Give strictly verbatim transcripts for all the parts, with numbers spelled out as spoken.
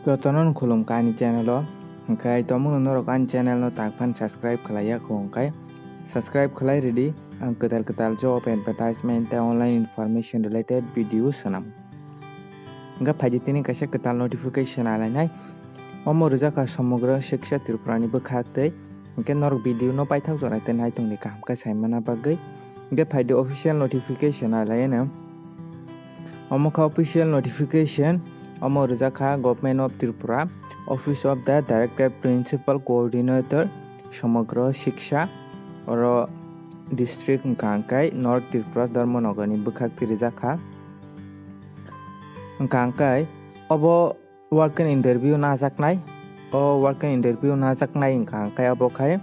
Jotono khulumkha ani channel o. Hwnkhe tomungno norok ani channel no tak phan subscribe khlaiya kho hwnkhe subscribe khlai rwdi. Ang kwtal kwtal job advertisement tei online information related video swnam. Hwnkhe phaidi tini kaisa kwtal notification alainai. Omo rwjakha Somogro Shiksha Tripura ni bwkhak tei. Hwnkhe norok video no paithak jora tei naitongni kaham khe saimana bagwi. Hwnkhe phaidi official notification alaiyano. Omo kha official notification, omo rwjak kha Government of Tripura, Office of the Director Principal Coordinator, Somogro Shiksha, oro district wngkha hwnkhe North Tripura Dharmanagar ni bwkhak twi rwjak kha. Wngkha hwnkhe obo walk-in interview najaknai. O walk-in interview najaknai wngkha hwnkhe obo khai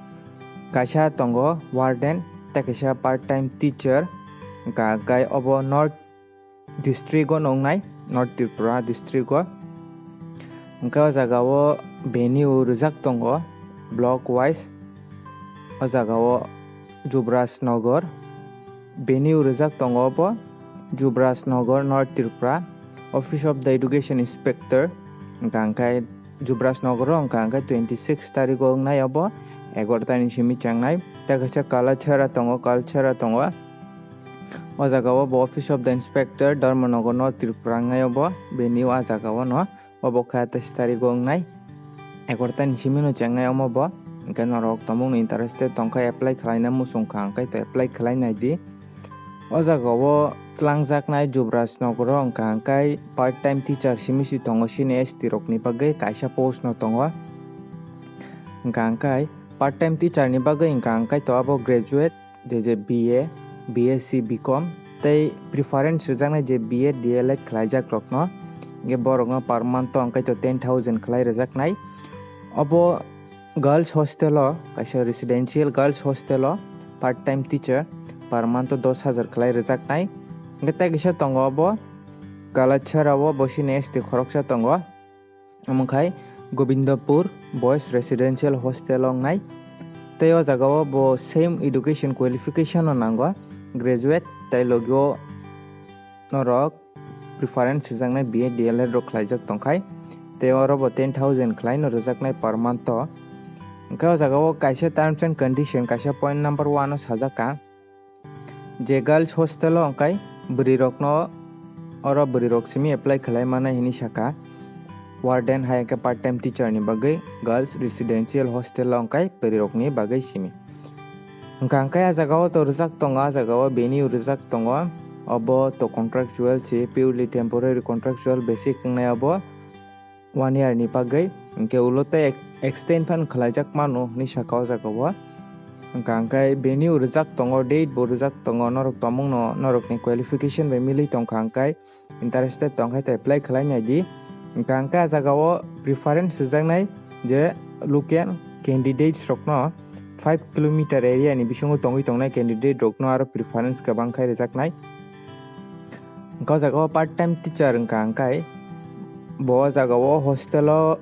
kaisa tongo warden tei kaisa part time teacher, wngkha hwnkhe obo North district o nongnai, North Tripura district o. Hwnkhe o jaga o venue rwjak tongo block wise, o jaga o Jubraj Nagar. Venue rwjak tongo obo Jubraj Nagar, North Tripura, Office of the Education Inspector. Wngkha hwnkhe Jubraj Nagar o wngkha hwnkhe twenty six tarik o wngnai obo egarota ni simi changnai. Tei kaisa Kalachara tongo, Kalachara tongo. O jaga o bo Office of the Inspector, Dharmanagar, North Tripura wngnai obo venue, a jaga o no. Obo khe atais tarik o wngnai, egarota ni simi no chengnai omo bo. Hwnkhe norok tomungno interested tongkha, apply khlaina muchung kha, hwnkhe to apply khlai nai di. O jaga o twlangjaknai Jubraj Nagar o wngkha hwnkhe part time teacher simi si tongo, sini S T rok ni bagwi kaisa post no tongo. Wngkha hwnkhe part time teacher ni bagwi wngkha hwnkhe to abo graduate je je B A, B S C, B Com tei preference rwjaknai je B Ed, D El Ed khlaijak rokno, hwnkhe borokno per month o hwnkhe to ten thousand khlai rwjaknai. Obo girls hostel o, kaisa residential girls hostel o part time teacher per month o dos hajar khlai rwjaknai. Hwnkhe tei kisa tongo obo Kalachara o, bo sini S T khoroksa tongo. Omo khai Gobindapur Boys Residential Hostel o wngnai. Tei o jaga o bo same education qualification no nango, graduate, tei logi o norok preference swijaknai B Ed, D El Ed rok khlaijak tongkhai. Tei oro bo ten thousand khlai no rwjaknai per month o. Hwnkhe o jaga o kaisa terms and condition, kaisa point number one o sajak kha. Je girls hostel o hwnkhe bwrwi rokno oro bwrwi rok simi apply khlai mannai hinwi sakha. Warden hai hwnkhe part time teacher ni bagwi girls residential hostel o hwnkhe bwrwi rokni bagwi simi. Hwnkha hwnkhe a jaga o to rwjak tongo, a jaga o venue rwjak tongo. Obo to contractual se, purely temporary contractual basic wngnai obo. One year ni bagwi, hwnkhe ulo tei ex-, extend phan khlaijak mano hinwi sakha o jaga o. Hwnkha hwnkhe venue rwjak tongo, date bo rwjak tongo, norok tomungno norokni qualification bai milwi tongkha hwnkhe interested tongkhe tei apply khlai nai di. Hwnkha hwnkhe a jaga o preference rwjaknai je local candidates rokno five kilometer area ni bisingo tongwi tongnai candidate rokno aro preference kwbang khai rwjaknai. Hwnkhe o jaga o part time teacher wngkha hwnkhe bo o jaga o hostel o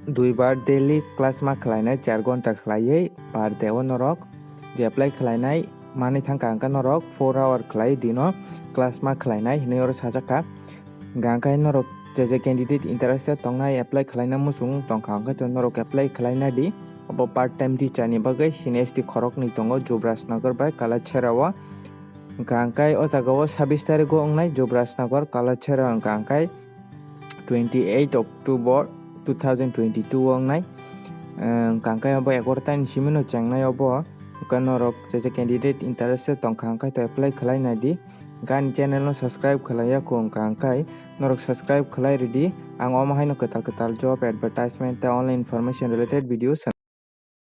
duibar daily class ma khlainai, char ghonta khlaiwi per day o norok je apply khlainai manwi thangkha hwnkhe norok four hour khlaiwi dino class ma khlainai hinwi oro sajak kha. Hwnkha hwnkhe norok je je candidate interested tongnai, apply khlaina muchung tongkha hwnkhe to norok apply khlaina di. Obo part time teacher ni bagwi sini S T khoroknwi tongo, Jubraj Nagar bai Kalachara o. Hwnkha hwnkhe o jaga o sabis tarik o wngnai Jubraj Nagar Kalachara, hwnkha hwnkhe twenty eight October two thousand twenty two o wngnai. Hwnkha hwnkhe obo egarota ni simi no chengnai obo. Hwnkhe norok je je candidate interested tongkha hwnkhe to apply khlai nai di. Hwnkhe ani channel no subscribe khlaiya kho hwnkha hwnkhe norok subscribe khlai rwdi. Ang omo haino kwtal kwtal job advertisement tei online information related videos